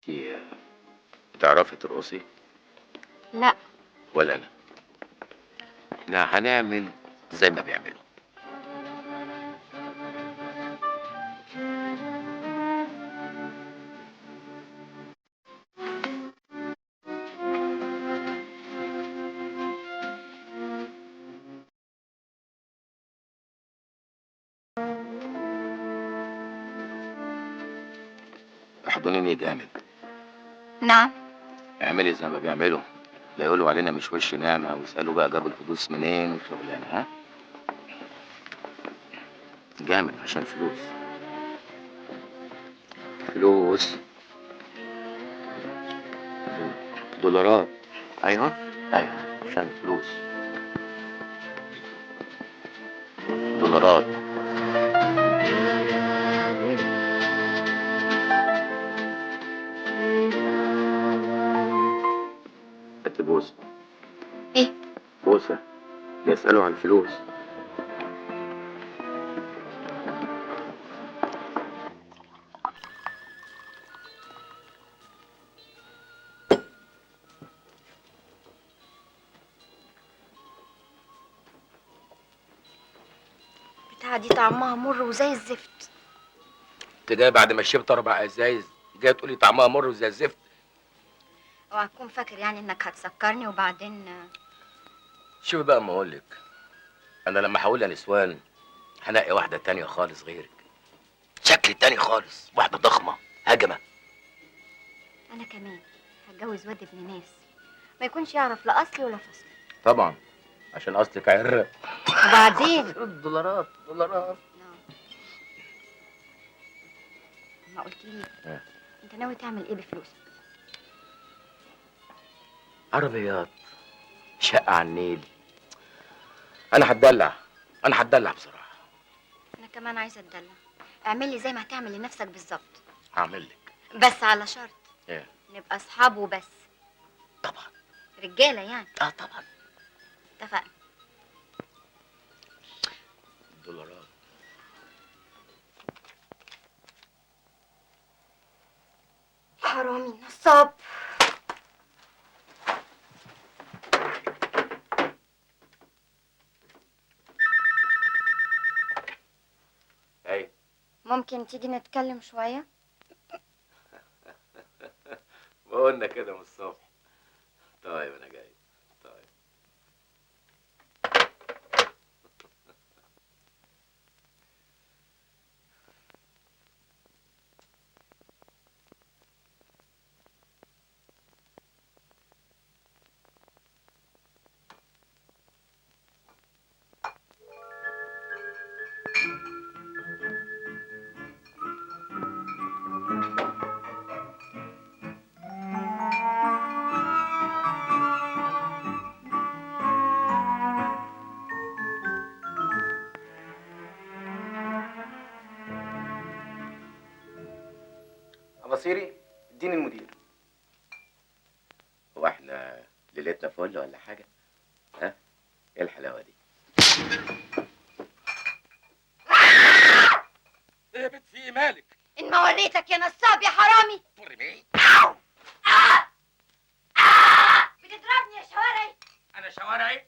انت بتعرفي ترقصي؟ لا. ولا انا. احنا هنعمل زي ما بيعملوا. احضنيني جامد. نعم. اعملي زي ما بيعملوا، لا يقولوا علينا مش وش نعمة ويسألوا بقى جابوا الفلوس منين وشغلانة. ها؟ جامد عشان فلوس. فلوس دولارات. ايوه ايوه عشان فلوس دولارات. هات بوسه. ايه؟ بوسه. بيسألوا عن الفلوس. بتاعة دي طعمها مر وزي الزفت. انت جاي بعد ما شربت 4 ازايز جاي تقولي طعمها مر وزي الزفت؟ اوعى تكون فاكر يعني انك هتسكرني وبعدين. شوفي بقى ما اقولك، انا لما هقول لنسوان هنقي واحدة تانية خالص غيرك، شكل تاني خالص، واحدة ضخمة هجمة. انا كمان هتجوز واد ابن ناس ما يكونش يعرف لا اصلي ولا فصلي. طبعا عشان اصلك عره. وبعدين دولارات دولارات. ما قلتليش انت ناوي تعمل ايه بفلوسك؟ عربيات، شقه على النيل. انا هتدلع، انا هتدلع بصراحة. انا كمان عايزه اتدلع. اعمل لي زي ما هتعمل لنفسك بالظبط. هعمل لك بس على شرط. ايه؟ نبقى اصحاب وبس. طبعا. رجاله يعني. اه طبعا. اتفقنا. دولارات. حرامي نصاب. ايوه. ممكن تيجي نتكلم شوية؟ قلنا كده من الصبح. طيب انا جاي. طيب. بصيري اديني المدير. هو احنا ليلتنا فل ولا حاجة؟ ها؟ ايه الحلاوة دي؟ ايه يا بنت في ايه مالك؟ ان ما وريتك يا نصاب يا حرامي. توري مين؟ بتضربني يا شوارعي؟ انا شوارعي؟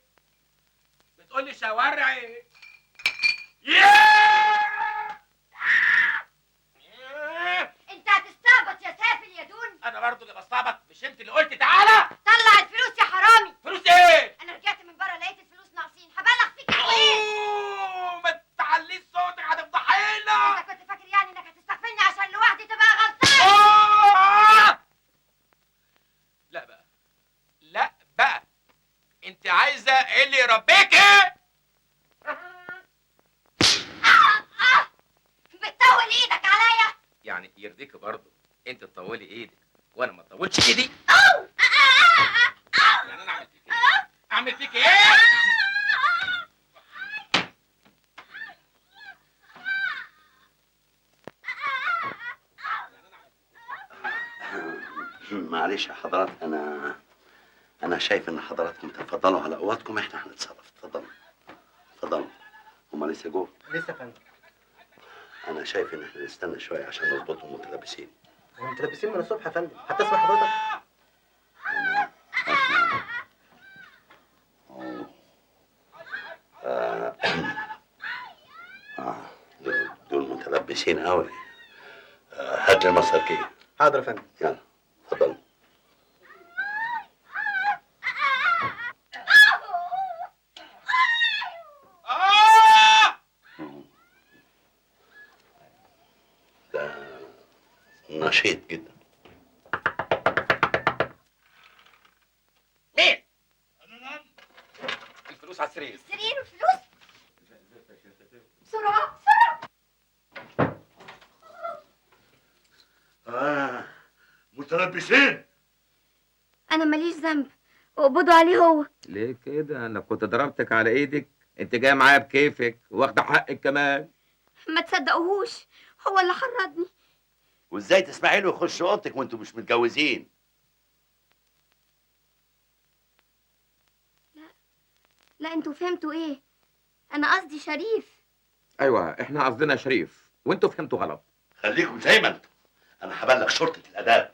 بتقولي شوارعي؟ ياه! انت هتستعبط يا سافل يا دون. انا برضه اللي بستعبط، مش انت اللي قلت تعالى. طلع الفلوس يا حرامي. فلوس ايه؟ انا رجعت من بره لقيت الفلوس ناقصين، هبلغ فيك البوليس. ما تعليش صوتك هتفضحينا. انت كنت فاكر يعني انك هتستغفلني عشان لوحدي تبقى غلطان؟ لا بقى، لا بقى، انت عايزه ايه اللي يربيكي؟ بتطول ايدك عليا؟ يعني يرضيكي برضه انت تطولي ايدك وانا ما اطولش ايدي؟ يعني انا اعمل فيك ايه؟ اعمل فيك ايه؟ معلش يا حضرات، انا شايف ان حضراتكم تفضلوا على قواتكم، احنا هنتصرف. اتفضلوا اتفضلوا. هما لسه جوه؟ لسه يا فندم. انا شايف ان احنا نستنى شوية عشان نظبطهم متلبسين. هم متلبسين من الصبح يا فندم، هتسمع حضرتك؟ دول متلبسين قوي. هات لي ال master key. حاضر يا فندم. يلا اتفضل. ده نشيط جدا. مين؟ الفلوس على السرير. السرير والفلوس؟ بسرعة بسرعة. متلبسين. أنا ماليش ذنب، اقبضوا عليه هو. ليه كده؟ أنا كنت ضربتك على إيدك، أنت جاية معايا بكيفك واخدة حقك كمان. ما تصدقوهوش، هو اللي حرضني. وازاي تسمحي له يخش اوضتك وانتوا مش متجوزين؟ لا لا، انتوا فهمتوا ايه؟ انا قصدي شريف. ايوه احنا قصدنا شريف وانتوا فهمتوا غلط. خليكم زي ما انتوا، انا هبلغ شرطة الاداب.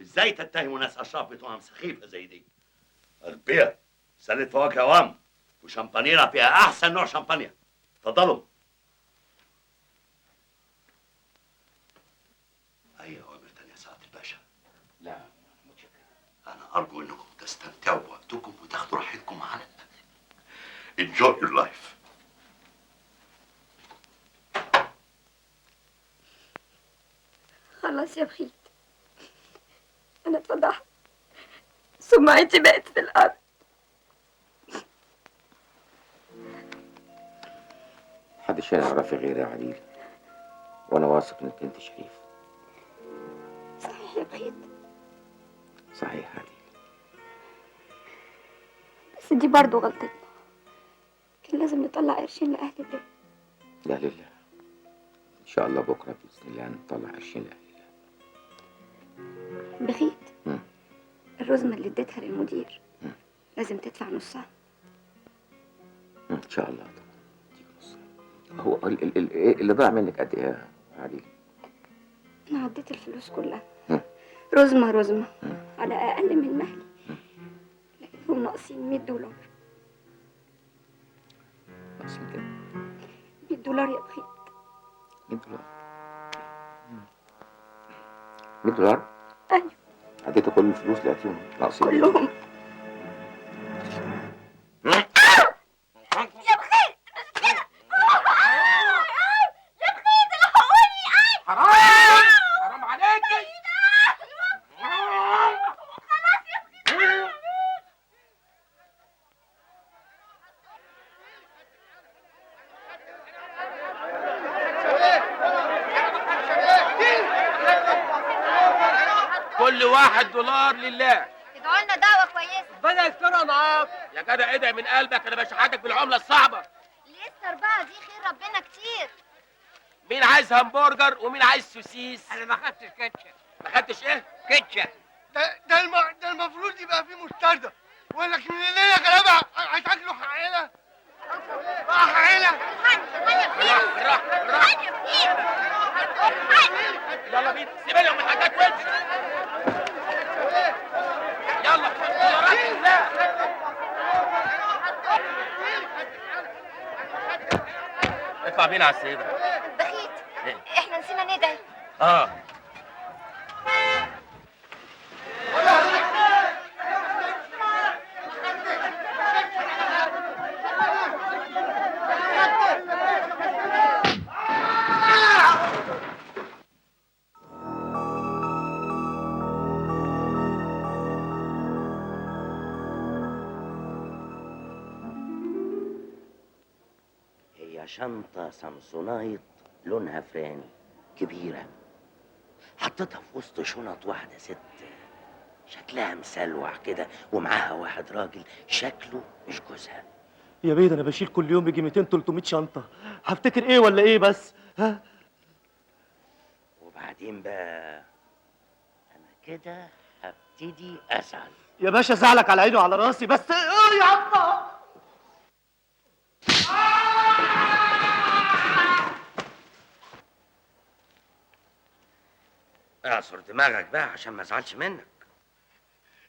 ازاي تتهموا ناس اشراف بتهم سخيفة زي دي؟ اغبياء. سله فواكه وام وشمبانيرا فيها احسن نوع شمبانيا. اتفضلوا. اي اوامر تانية يا سعادة الباشا؟ لا متشكر. انا ارجو انكم تستمتعوا بوقتكم وتاخدوا راحتكم على الاكل. Enjoy your life. خلاص يا بخيت، أنا اتفضحت، سمعتي بقت في الأرض. محدش هيعرفي غيري يا عديلة، وأنا واثق إنك أنت شريف. صحيح يا بخيت؟ صحيح يا عديلة. بس دي برضو غلطتنا، كان لازم نطلع قرشين لأهل الله. لا لله، إن شاء الله بكرة بإذن الله نطلع قرشين لأهل الله. بخيت، الرزمة اللي اديتها للمدير لازم تدفع نصها. إن شاء الله طبعا تديك نصها. هو اللي ضاع منك قد إيه يا عديلة؟ أنا عديت الفلوس كلها رزمة رزمة على أقل من مهلي، لقيتهم ناقصين $100. ناقصين كام؟ $100 يا بخيت. $100؟ $100؟ أيوه. عديتوا كل الفلوس لقيتيهم ناقصين كلهم. يا بخيت مش كده. يا بخيت الحقوني. حرام حرام عليك. خلاص يا بخيت. كل $1 لله. ادعوا لنا دعوة كويسة. ربنا يسترها معاك يا جدع. ادعي من قلبك، انا بشحاتك بالعملة الصعبة. لسه 4 دي خير ربنا كتير. مين عايز همبرجر ومين عايز سوسيس؟ انا ما خدتش كاتشب. ما خدتش ايه؟ كاتشب. ده المفروض يبقى فيه مستردة، ولكن الليلة غلابة هتاكلوا حقنا. حقنا. بالراحة بالراحة. يلا بينا، سيب لهم الحاجات وامشي. يلا دولارات لله. اطلع بينا على السيدة. بخيت، احنا نسينا ندعي. هي شنطة سامسونايت لونها فراني كبيرة، حطيتها في وسط شنط واحدة ست شكلها مسلوع كده، ومعاها واحد راجل شكله مش جوزها. يا بيه ده انا بشيل كل يوم يجي 200 300 شنطه، هفتكر ايه ولا ايه بس؟ ها؟ وبعدين بقى انا كده هبتدي ازعل. يا باشا زعلك على عيني وعلى راسي، بس اه يا عم. اعصر دماغك بقى عشان ما ازعلش منك.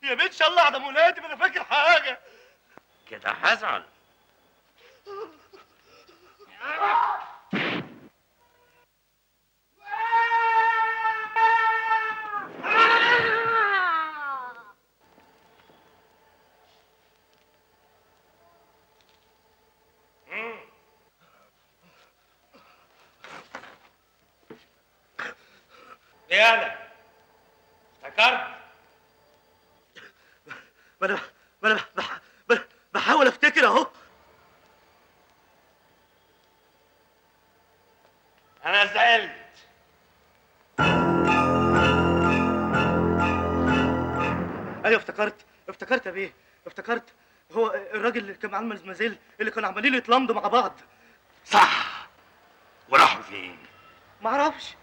يا بيه ان شاء الله عدم ولادي، ما انا فاكر حاجة. كده هزعل. يالا افتكرت؟ ما انا بحاول افتكر اهو. انا زعلت. ايوه افتكرت يا بيه، افتكرت. هو الراجل اللي كان معاه المزمزيل اللي كانوا عمالين يتلمضوا مع بعض. صح. وراحوا فين؟ معرفش.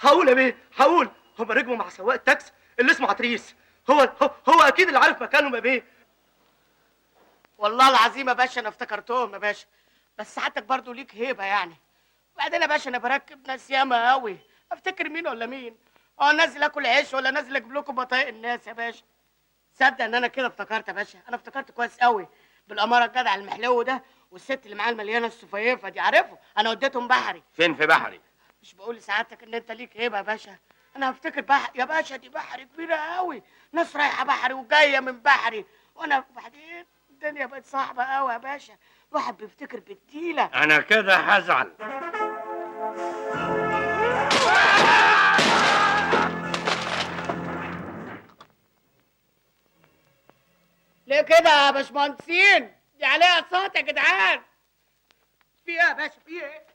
هقول يا بيه، هقول. هما ركبوا مع سواق التاكسي اللي اسمه عتريس. هو اكيد اللي عارف مكانهم يا بيه. والله العظيم يا باشا انا افتكرتهم يا باشا، بس ساعتك برضو ليك هيبة يعني. وبعدين يا باشا انا بركب ناس ياما قوي، افتكر مين ولا مين؟ نازل اكل عيش ولا نازل اجيب لكم بطايق الناس يا باشا؟ تصدق ان انا كده افتكرت يا باشا؟ انا افتكرت كويس قوي، بالاماره الجدع المحلو ده والست اللي معاه المليانة السفيفه دي، عارفه انا وديتهم بحري. فين في بحري؟ مش بقول لسعادتك ان انت ليك هيبة يا باشا؟ انا هفتكر بحر يا باشا، دي بحري كبيرة قوي، ناس رايحة بحري وجاية من بحري، وانا وبعدين الدنيا بقت صعبة قوي يا باشا، الواحد بيفتكر بالتيله. انا كده هزعل. ليه كده يا باشمهندسين؟ دي عليها اقساط يا جدعان. في ايه يا باشا؟ في ايه؟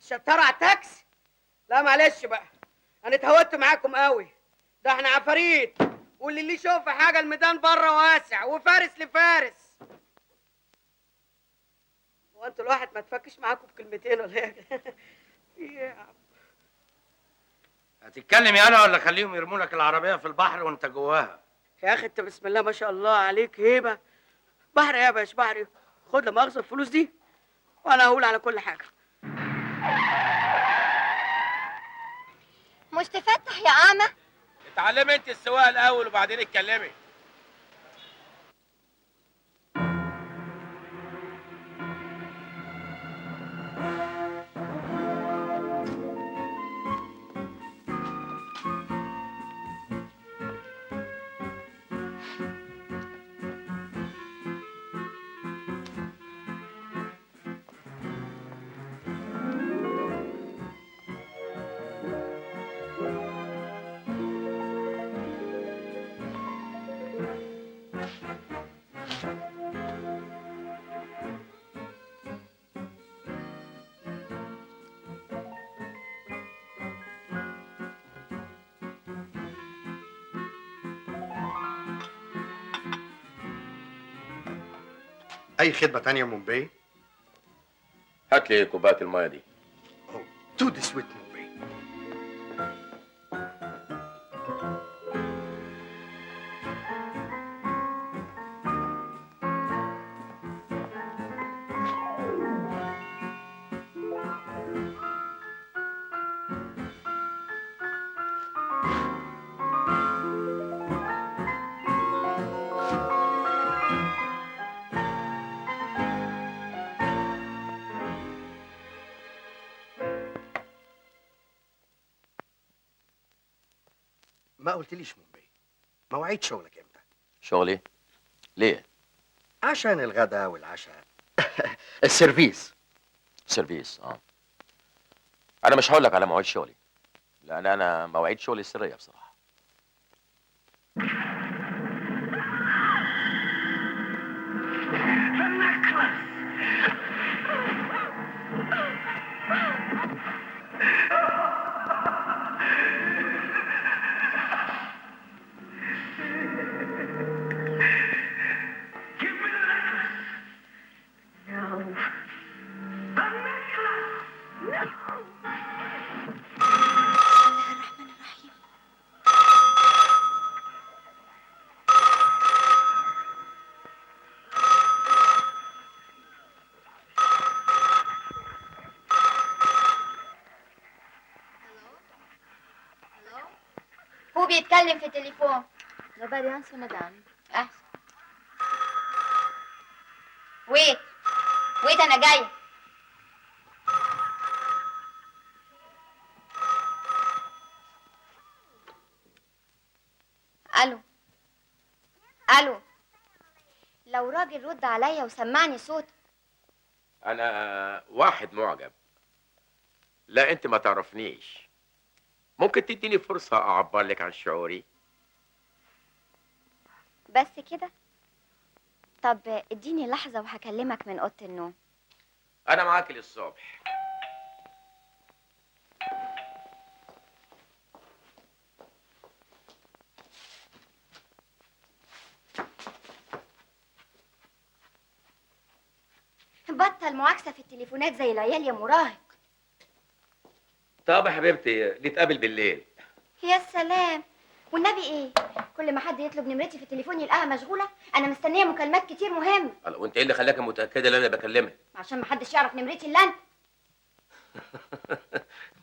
شطروا على التاكسي؟ لا معلش بقى، انا اتهودت معاكم قوي، ده احنا عفاريت، واللي ليه شوف حاجة الميدان بره واسع وفارس لفارس. هو انتوا الواحد ما تفكش معاكم بكلمتين ولا ايه؟ في ايه يا عم؟ هتتكلم يالا ولا خليهم يرموا لك العربية في البحر وانت جواها؟ يا اخي انت بسم الله ما شاء الله عليك هيبة. بحر يا باشا بحر، خد لما اخذ الفلوس دي وانا هقول على كل حاجة. مش تفتح يا اعمى؟ اتعلمي انت السواقة الاول وبعدين اتكلمي. أي خدمة تانية مومباي؟ هات لي كوباية المية دي. tout de suite مومباي. ما قلتليش مومباي، مواعيد شغلك امتى؟ شغلي؟ ليه؟ عشان الغداء والعشاء. السيرفيس. سيرفيس اه. انا مش هقول لك على مواعيد شغلي، لان انا مواعيد شغلي سرية بصراحة. بيتكلم في التليفون. Nobody answer, madame. احسن. wait wait، انا جاية. الو الو، لو راجل رد عليا وسمعني صوت. انا واحد معجب. لا انت ما تعرفنيش. ممكن تديني فرصة اعبر لك عن شعوري؟ بس كده؟ طب اديني لحظة وهكلمك من أوضة النوم. انا معاك للصبح. بطل معاكسة في التليفونات زي العيال يا مراهق. طب يا حبيبتي نتقابل بالليل. يا سلام، والنبي ايه؟ كل ما حد يطلب نمرتي في التليفون يلقاها مشغولة. انا مستنية مكالمات كتير مهمة. وانت ايه اللي خلاك متأكدة ان انا بكلمك؟ عشان ما حدش يعرف نمرتي الا انت.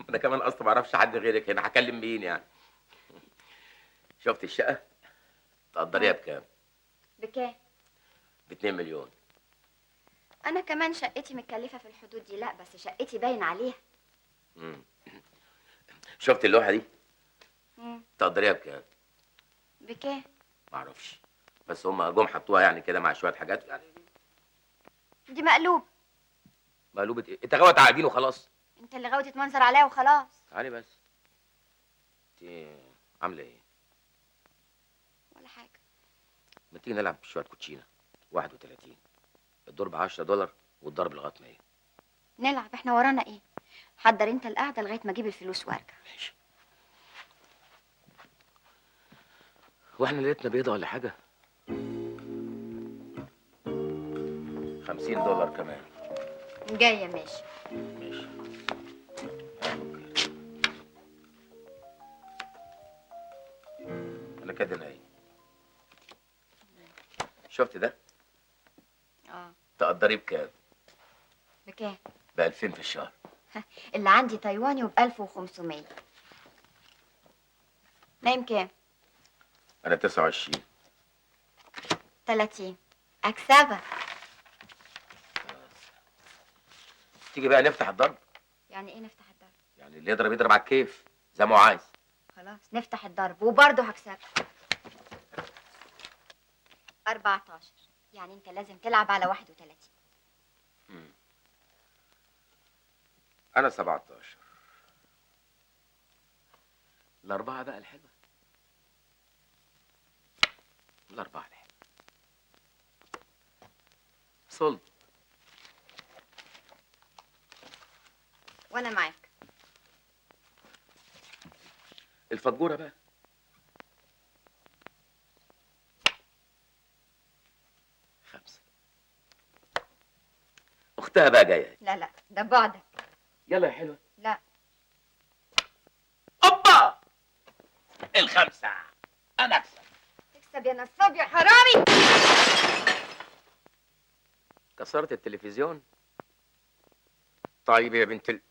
انا كمان اصلا ما اعرفش حد غيرك هنا، هكلم مين يعني؟ شفت الشقة؟ تقدريها بكام؟ بكام؟ ب 2 مليون. انا كمان شقتي متكلفة في الحدود دي. لا بس شقتي باين عليها. شفت اللوحة دي؟ تقدريها بكام؟ بكام؟ معرفش، بس هم جم حطوها يعني كده مع شوية حاجات يعني. دي مقلوب. مقلوبة ايه؟ انت غاوي تعقدين وخلاص. انت اللي غاوي تتمنظر عليا وخلاص. تعالي بس، انت عاملة ايه؟ ولا حاجة. ما تيجي نلعب شوية كوتشينة. 31 الدور ب $10 والضرب لغاية 100. نلعب، احنا ورانا ايه؟ حضر انت القعدة لغاية ما اجيب الفلوس وارجع. ماشي. واحنا لقيتنا بيضة ولا حاجة؟ $50 كمان. جاية. ماشي ماشي. انا كده نايم. شفت ده؟ اه. تقدريه بكام؟ بكام؟ ب 2000 في الشهر. اللي عندي تايواني وب 1500. نايم كام؟ أنا 29. 30. أكسبك. تيجي بقى نفتح الضرب؟ يعني إيه نفتح الضرب؟ يعني اللي يضرب يضرب على الكيف زي ما هو عايز. خلاص نفتح الضرب وبرضه هكسبك. 14. يعني أنت لازم تلعب على 31. أنا 17. الأربعة بقى الحلوة. الأربعة الحلوة. صلب. وأنا معاك. الفجورة بقى. 5. أختها بقى جاية. لا لا ده بعدك. يلا يا حلوة. لا. أوبا! الخمسة. أنا أكسب. تكسب يا نصاب يا حرامي. كسرت التلفزيون؟ طيب يا بنت ال...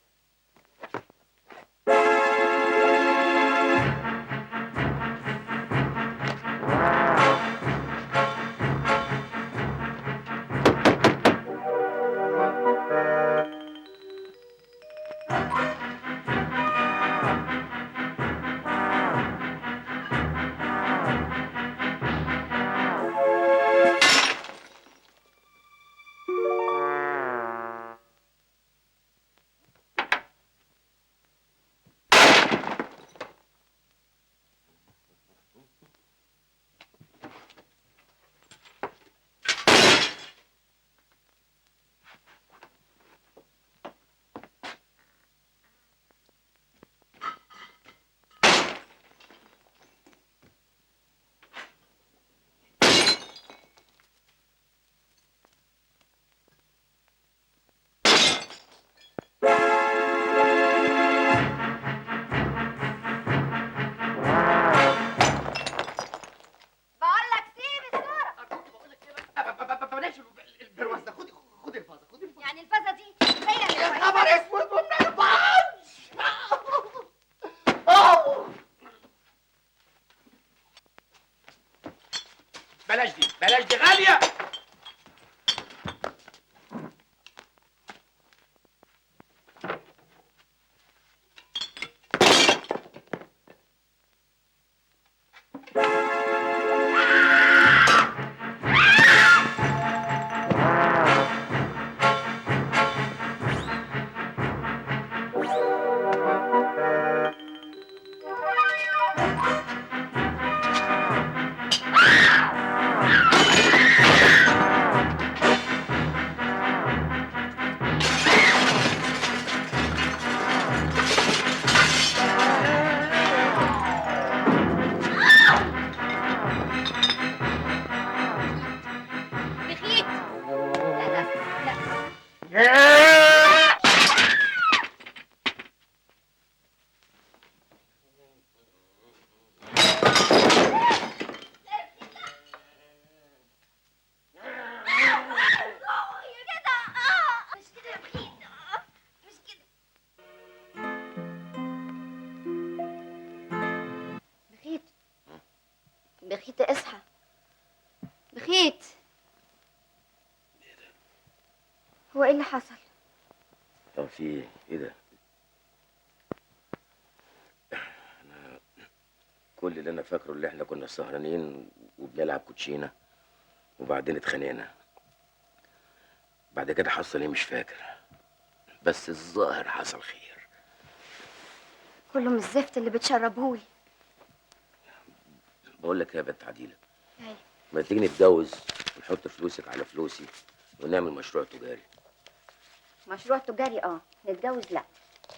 بلاش دي، بلاش دي غالية. بخيت اصحى. بخيت، هو ايه اللي حصل؟ طب في ايه؟ ايه ده؟ انا كل اللي انا فاكره اللي احنا كنا سهرانين وبنلعب كوتشينه وبعدين اتخانقنا. بعد كده حصل ايه مش فاكر، بس الظاهر حصل خير. كله من الزفت اللي بتشربهولي. بقول لك يا بنت عديله، ايوه، ما تيجي نتجوز ونحط فلوسك على فلوسي ونعمل مشروع تجاري. مشروع تجاري؟ اه، نتجوز لا.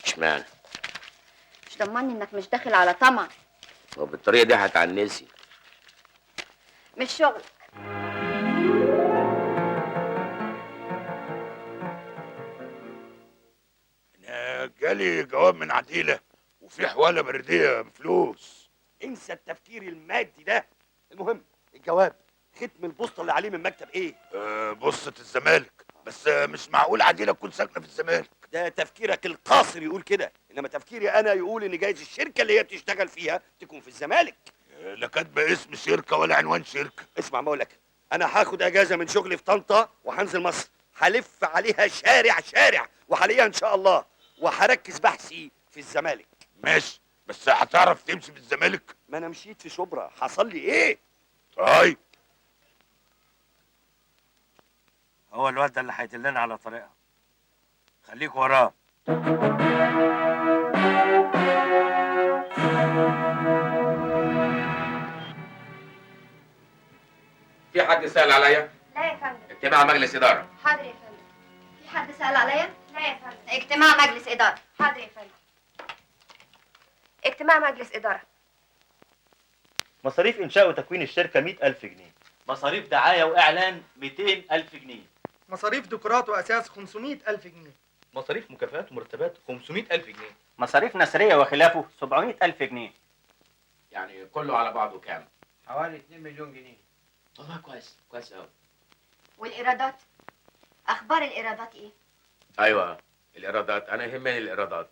اشمعنى؟ مش ضمني انك مش داخل على طمع. هو بالطريقة دي هتعنسي. مش شغلك. انا جالي جواب من عديله وفي حواله برديه بفلوس. انسى التفكير المادي ده، المهم الجواب، ختم البوسطه اللي عليه من مكتب ايه؟ بوسطه الزمالك. بس مش معقول عديله تكون ساكنة في الزمالك. ده تفكيرك القاصر يقول كده، انما تفكيري انا يقول ان جايز الشركة اللي هي بتشتغل فيها تكون في الزمالك. لا كاتبه اسم شركة ولا عنوان شركة. اسمع ما اقول لك، انا هاخد اجازه من شغلي في طنطا وهنزل مصر، هلف عليها شارع شارع وهلاقيها ان شاء الله، وهركز بحثي في الزمالك. ماشي، بس هتعرف تمشي في الزمالك؟ ما انا مشيت في شبرا، حصل لي ايه؟ طيب هو الواد ده اللي هيدلنا على طريقها، خليك وراه. في حد سأل عليا؟ لا يا فندم. اجتماع مجلس إدارة. حاضر يا فندم. في حد سأل عليا؟ لا يا فندم. اجتماع مجلس إدارة. حاضر يا فندم. اجتماع مجلس إدارة. مصاريف إنشاء وتكوين الشركة 100,000 جنيه. مصاريف دعاية وإعلان 200,000 جنيه. مصاريف ديكورات وأساس 500,000 جنيه. مصاريف مكافآت ومرتبات 500,000 جنيه. مصاريف نثرية وخلافه 700,000 جنيه. يعني كله على بعضه كام؟ حوالي 2 مليون جنيه. والله كويس، كويس قوي. والإيرادات؟ أخبار الإيرادات إيه؟ أيوه الإيرادات، أنا يهمني الإيرادات.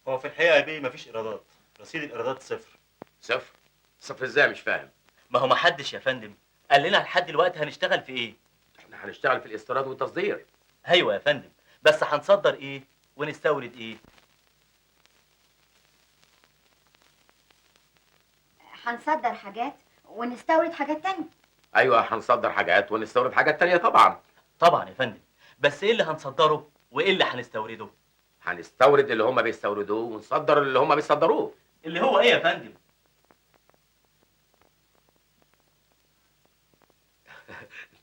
هو في الحقيقة يا بيه مفيش إيرادات، رصيد الإيرادات صفر. صفر؟ صفر إزاي؟ مش فاهم. ما هو محدش يا فندم قال لنا لحد دلوقتي هنشتغل في إيه؟ إحنا هنشتغل في الاستيراد والتصدير. أيوه يا فندم، بس هنصدر إيه ونستورد إيه؟ هنصدر حاجات ونستورد حاجات تانية. ايوه هنصدر حاجات ونستورد حاجات تانية طبعا. طبعا يا فندم، بس ايه اللي هنصدره وايه اللي هنستورده؟ هنستورد اللي هما بيستوردوه ونصدر اللي هما بيصدروه. اللي هو ايه يا فندم؟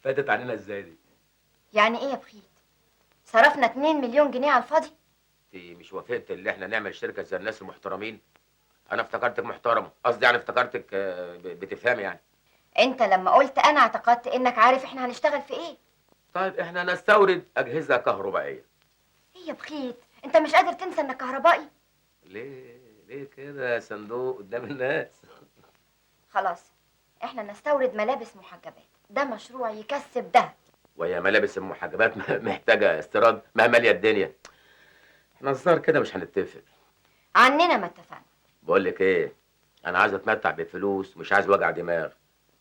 فاتت علينا ازاي دي؟ يعني ايه يا بخيت؟ صرفنا 2 مليون جنيه على الفاضي؟ انت مش وافقت اللي احنا نعمل شركة زي الناس المحترمين؟ انا افتكرتك محترمه، قصدي يعني افتكرتك بتفهمي يعني. انت لما قلت انا اعتقدت انك عارف احنا هنشتغل في ايه. طيب احنا نستورد اجهزة كهربائية. ايه يا بخيت؟ انت مش قادر تنسى انك كهربائي؟ ليه ليه كده يا صندوق قدام الناس؟ خلاص احنا نستورد ملابس محجبات، ده مشروع يكسب ده. وهي ملابس المحجبات محتاجه استيراد؟ ما ماليه الدنيا. احنا الظاهر كده مش هنتفق. عننا ما اتفقنا. بقول لك ايه، انا عايز اتمتع بالفلوس، مش عايز وجع دماغ.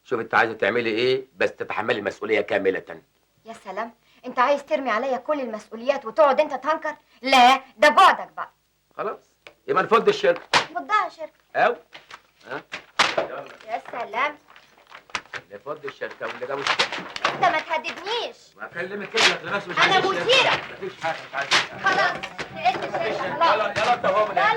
شوف انت عايزه تعملي ايه، بس تتحملي المسؤولية كاملة. يا سلام، انت عايز ترمي عليا كل المسؤوليات وتقعد انت تهنكر؟ لا ده بعدك بقى. خلاص يبقى نفض الشركة. فضها شركة. او ها يلا. يا سلام، نفض الشركة واللي جابوا الشركة. انت ما تهددنيش. ما اكلمك كده بس مش انا مديرك. مفيش حاجة، مش عايز. خلاص نقلت الشركة خلاص. يلا يلا انت وهو من هنا.